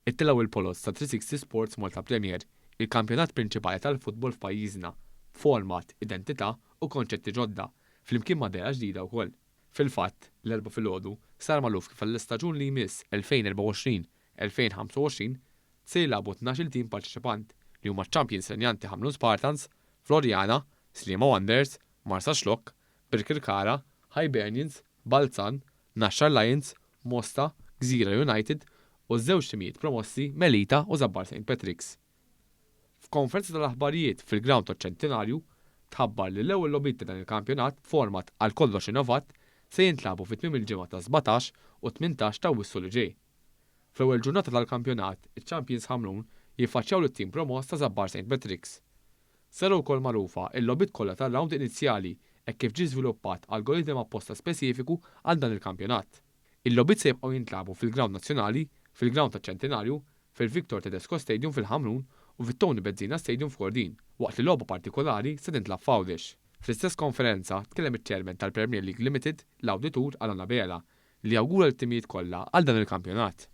Ittilgħu il-poloz ta' 360 Sports Malta Premier, il-kampjonat prinċipali tal-futbol f'pajjiżna, b'format, identità u konċetti ġodda, flimkien ma' dehra ġdida wkoll. Fil-fatt, l-Erbgħa filgħodu sar magħruf kif għall-istaġun li jmiss 2024-2025 se jilagħbu 12-il tim parteċipant li huma ċ-champions renjanti Ħamrun Spartans, Floriana, Sliema Wanderers, Marsaxlokk, Birkirkara, Hibernians, Balzan, Naxxar Lions, Mosta, Gżira United u ż-żewġ timijiet promossi Melita u Żabbar St Patrick's. F'konferenza tal-aħbarijiet fil-ground taċ-Ċentinarju, tħabbar li l-ewwel logħbiet ta' dan il-kampjonat b'format għal kollox innovat se jintlagħbu fi tmiem il-ġimgħa ta' 17 u 18 ta' Awwissu li ġej. Fl-ewwel ġurnata tal-kampjonat, iċ-champions Ħamrun jiffaċċjaw lit-tim promoss ta' Żabbar St Patrick's. Saru wkoll magħrufa l-logħbiet kollha tar-rawnd inizjali hekk kif ġie żviluppat algoritm apposta speċifiku għal dan il-kampjonat. Il-logħbiet se jibqgħu jintlagħbu fil-Grawnd Nazzjonali, fil-Grawnd taċ-Ċentinarju, fil-Victor Tedesco Stadium fil-Ħamrun u fit-Tony Bezzina Stadium f'Kordin, waqt li logħba partikolari se tintlagħab f'Għawdex. Fl-istess konferenza tkellem iċ-Chairman tal-Premier League Limited, l-Awditur Alan Abela, li awgura lit-timijiet kollha għal dan il-kampjonat.